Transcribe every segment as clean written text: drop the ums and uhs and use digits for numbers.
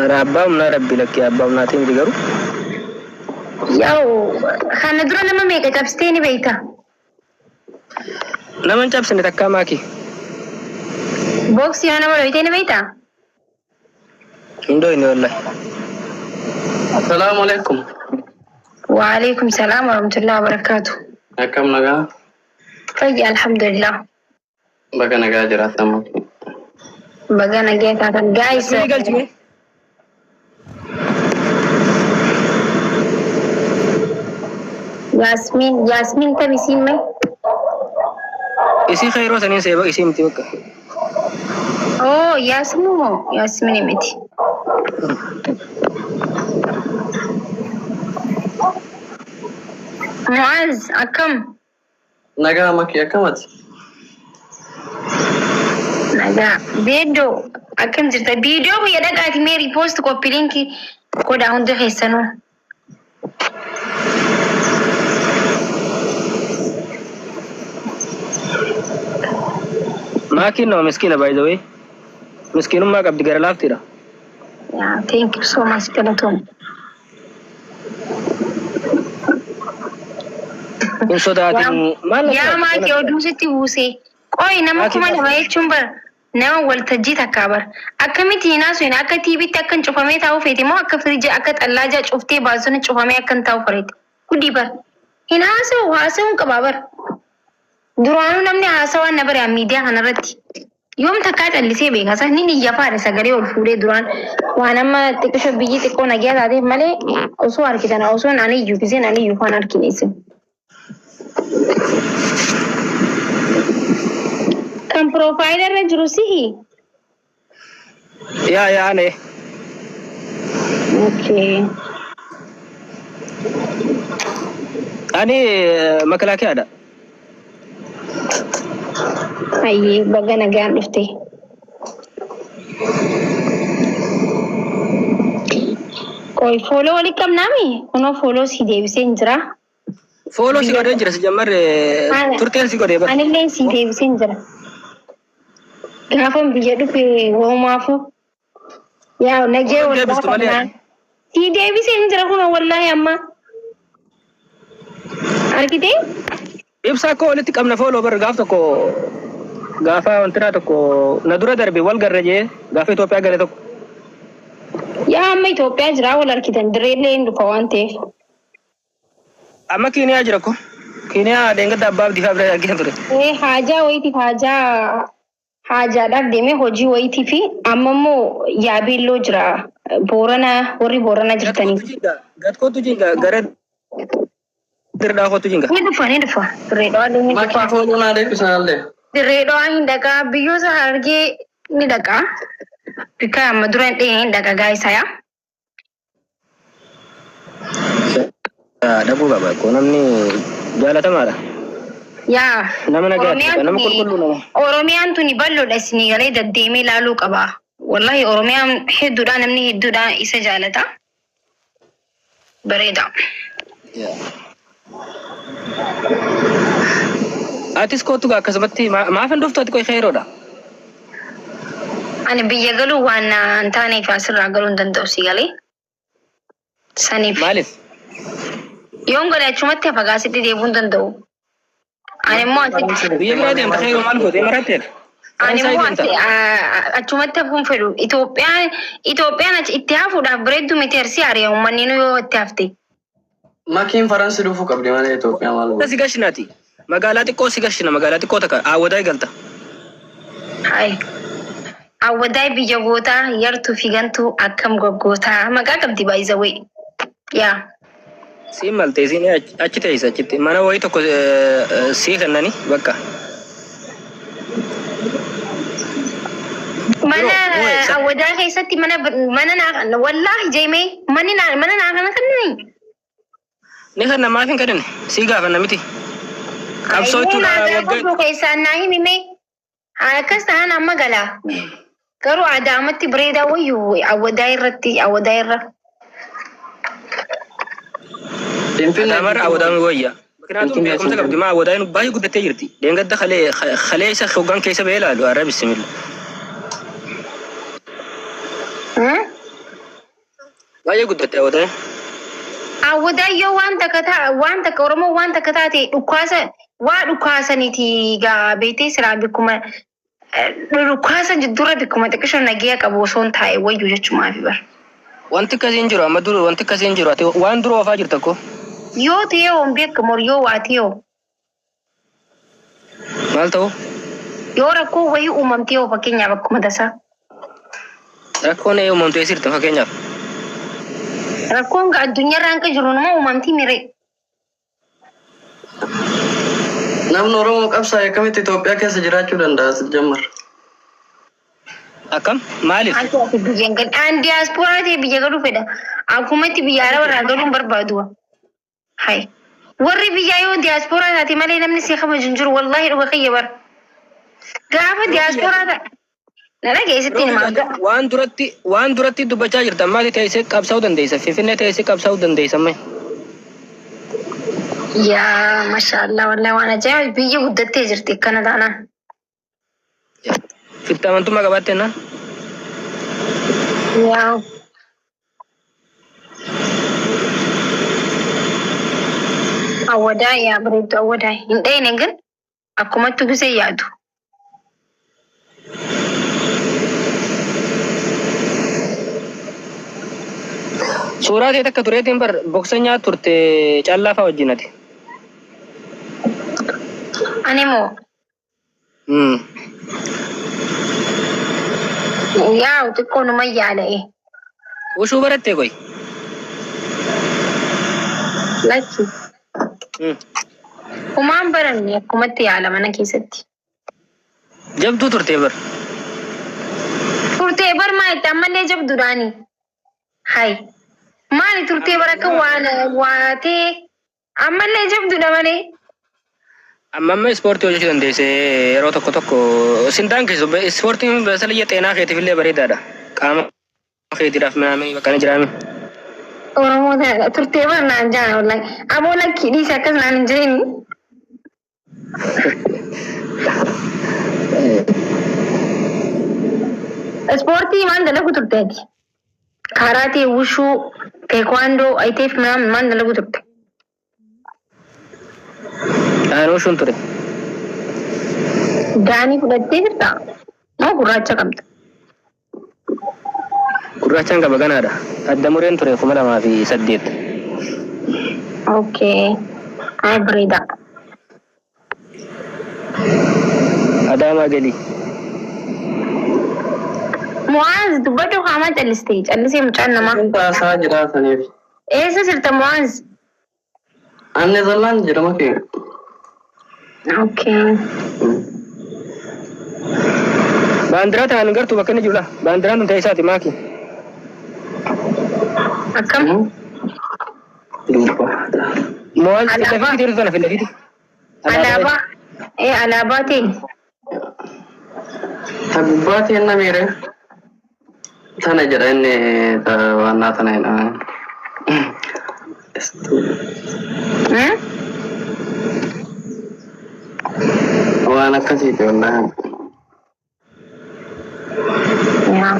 Ara abbaa humnaa rabbi lakkii abbaa humnaatii miti garuu. Yaa'u kana dura nama meeqa cabsitee ni beekta? Nama hin cabsine takkaa maaki. Booksii yoo nama dhoyitee ni beekta? Hin dhoyne wallahi. Assalaamu alaikum. Waalaikum salaam warahmatullahi wabarakaatu. Akkam nagaa? Fayya alhamdulillah. Baga nagaa jiraattan makii. Baga nagaa taatan. Guys, Yasminii galchi mee. Yaasmin, Yaasmin tam isiin mee? Isii khayroo saniin seeba isii miti bakka. Oh, Yaasmin moo? Yaasmin miti. Mu'aaz, akkam? Nagaa makii akkamati? Nagaa. Beeddoo, akkam jirta? Viidiyoo biyya dhaqaati mee repost copy link godhaa hundi keessanuu. Maakiin nama miskiina by the way. Miskiinummaa qabdi gara laaftiidha. Yeah, thank you so much galatoom. Hin sodaatin. Maal na Yaa sodaachisa? maakii oduu sitti buusee. Qoy nama Maakii 2000 jechuun bara nama waltajjii takkaa bara. Akkamitti hin haasofne akka tiiviitti akka hin cufamee taa'uu feete moo akka firiijii akka xallaajaa cuftee baasuni cufamee akka hin taa'u feete. Gudii bara. Hin haasa'u haasa'uun qabaa bara. Duraanuu namni haasawaan na bare miidiyaa kanarratti. Yoom takkaa callisee beeka sa nin iyyafaadha sagalee ol fuudhee duraan waan amma xiqqisho biyyi xiqqoo nagiyaa taateef malee osoo argitan osoon ani iyyuu giseen ani iyyuu faan argine isin. Kan piroofaayila irra jiru sihi. Yaa yaa ane. Okay. Ani makalaakiyaadha. Hayyee baga nagaan dhufte. Qoy follow walitti qabnaami? Kunoo follow si deebisee hin jira. Follow si godhee jira si jammarre turteen si godhee bara. Anillee si deebisee hin jira. Gaafan biyya dhufe woomaafuu. Yaa nagee Follow wal deebistu malee. gaafannaa. Si deebisee hin jira kunoo wallaahi amma. Argitee? Ibsaa koo walitti qabna follow bar gaaf tokko gaafa wantinaa tokko na dura darbe wal garra jee gaafa Itoophiyaa gale tokko. Yaa amma Itoophiyaa jira wal argitan direellee hin dhufa waan ta'eef. Amma Kiiniyaa jira ko. Kiiniyaa deengadda abbaa abdii fa'aa bira argina ture. Ee haajaa wayiitiif haajaa haajaadhaaf deemee hojii wayiitii fi amma immoo yaabeelloo jira Boorana warri Boorana Gad jirtanii. kootu jinga gad kootu jinga gara dirdhaa kootu jinga. Ni dhufa ni dhufa dirree dhawaa ni Makii dhufa. follow naa deebisanallee. Dirree dhawaa hin dhaqaa biyyoota harargee ni dhaqaa. Bikka amma dura hin dhiyee hin dhaqa gaayisaa yaa. Dhaquu qaba koo namni jaalatamaadha. Yaa Nama nagaati Oromiyaan nama tuni qulqulluu nama. Oromiyaan tuni bal'oodha isinii galee deddeemee ilaaluu qaba. Wallahi Oromiyaan hedduudha namni hedduudha isa jaalata. Bareeda. Atis kootu gaa akkasumatti maaf hin dhuftu ati qoy kheyroodha. Ani biyya galuu waan hin taaneef asirraa galuu hin danda'u si galee. Saniif. Maaliif? Yoon gale achumatti hafa gaasitti deebi'uu hin danda'u. Ani immoo asitti Biyya biraa deemta kheyroo maal goote maratteedha. Ani Faransaay immoo deemta. achumatti hafuun fedhu. Itoophiyaan Itoophiyaan achi itti hafuudhaaf bareedduu miti arsii ari'a uummanni nu yoo itti hafte. Makiin Faransi dhufuu qabdi malee Itoophiyaa maal Si godhu? gashinaati. Magaalaa xiqqoo si gashina magaalaa xiqqoo takka awwadaa galta. Hai. Awwadaay biyya gootaa yartuu fi gantuu akkam goggootaa maqaa qabdi by the way. Yaa. Siin malte isiin achi teessa achitti mana wayii tokko sii kennani bakka. Mana Bro, wait, awwadaa keessatti mana mana naa wallaahi jeemee manni naa mana naa kana kennani. Ni kenna maaf hin kennine sii gaafanna miti. Qabsoo Ayyee jechuun naa waggaa gaafadhu keessaan naa himi mee. Akkas ta'an amma gala. Garuu Adaamatti bareedaa wayyuu awwadaa irratti awwadaa irra. Finfinnee Adaamarra awwadaan wayya. ምክንያቱም Finfinnee beekumsa qabdi maa awwadaan baay'ee guddattee jirti. Deengadda kalee kalee isa hoggaan keessa ba'ee ilaalu arra bismillah. Hmm? Baay'ee guddatte hawwataa. Hawwataa yoo waan takka ta'a waan takka Oromoo waan takka taate dhukaasa waa dhukaasaniiti gaa beektee silaa bikkuma dhukaasa jiddurra bikkuma xiqqisho nagaya qabu osoo hin taa'e wayyu jechumaafi bara. Wanti akkasii hin jiru amma dur wanti akkasii hin jiru ati waan dura oofaa jirta ko. Yoo ta'e hoo hin beekamu yoo waa ta'e hoo Maal ta'u? Yoo rakkoo wayii uumamtee hoo fakkeenyaaf akkuma tasaa. Rakkoon ee uumamtee sirta fakkeenyaaf. Rakkoon ga addunyaarra hanqa jiru nama uumamtii miree. Namni Oromoo qabsaa'e akkamitti Itoophiyaa keessa jiraachuu danda'a jammar? Akkam? Maaliif? Anti ati biyya hin gal- An diyaaspooraa ta'e biyya galuu fedha. Akkumatti biyya araba irraa galuu hin barbaadu. Hay. Warri biyyaa yoo diyaaspooraa taate malee namni si kabaju hin jiru. Wallaahi dhuga kiyya bara. Gaafa diyaaspooraa taate. Na dhageessitti himaa. Waan duratti dubbachaa jirta maali teessee qabsaa'uu dandeessa. Finfinnee teessee qabsaa'uu dandeessa amma. Yaa mashaallah wallahi waan ajaa'iba biyya guddattee jirti akkana taanaan. Fitti amantummaa qabaatte naan. Yaa. Awwadaa yaa bareeddu awwadaa hin dhayne gin akkumatti gusee yaadu. Suuraa ta'e takka tureetiin bar boksanyaa turte callaa fa'aa wajjin ati. Ani moo yaa xiqqoo numa yaala'e. Ushuu barattee koyi. Lakki. Humaan baranne akkumatti yaala mana keessatti. Jabduu turte bar. Turtee bar maa itti ammallee jabduudhaani. Hay. Maali turtee bar akka waan waatee ammallee jabduudha malee. Amma amma ispoortii hojjechuu dandeesse yeroo tokko tokko sin daangessu ispoortiin basaliyya xeenaa keetiif illee bareedaadha. Qaama keetiidhaaf minaamin bakka ni jiraami. Oromoo tana turtee bar naan jaana wallahi. Aboo lakkii dhiisi akkas naan hin jireeni. Ispoortii maal dalagu turte ati? Karaatee, wushuu, teekwaandoo, ayiteef maal dalagu turte? Ani ushuun ture. Daanii fudhattee jirtaa? Moo gurraacha qabda? Gurraachaan qaba ganaadha. Adda mureen ture 2008. Okay. Ay bareeda. Adaamaa galii. Mu'aaz dubbadhu haamaa callistee callisee mucaan namaa. Kun taasaa jiraataniif. Eessa jirta Mu'aaz? Ani Neezerlaand jira makee. Okay. Baandiraa ta'an gartuu bakka inni jirudha. Baandiraan tun ta'e isaati maaki. Akkam? Duuba. Mu'aaz Alaabaa. filafiiti teertu tana filafiiti. Alaabaa. Ee alaabaa ta'e. Ta gubbaa ta'e meere. Tana jedha inni ta waannaa tana jedha. Hmm? Waan akkasiiti wallaahi. Yaa.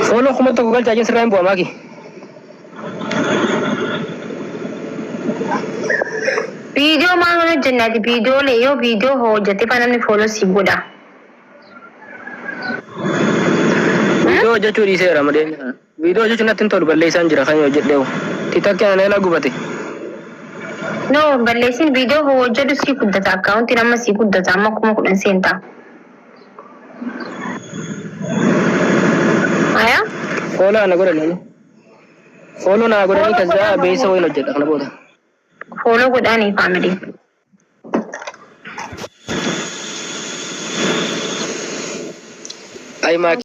Follow 1000 galchaa jin sirraa hin bu'a maaki. Viidiyoo maal hojjennaati? Viidiyoolee yoo viidiyoo hojjete fa namni follow si godha. Viidiyoo hojjechuu dhiiseera malee. Viidiyoo hojjechuun natti hin tolu balleessaan jira kan hojjedheewu. Tiktookii ana eelaa gubate. No, balleessin viidiyoo hojjedhu si guddata. Akkaawuntiin amma si guddata. Amma 10,000 seentaa. Aya? Follow ana godhanii. Follow naa godhanii kaza beeksisa wayin hojjedha kana booda. Follow godhaanii family. Ay maaki.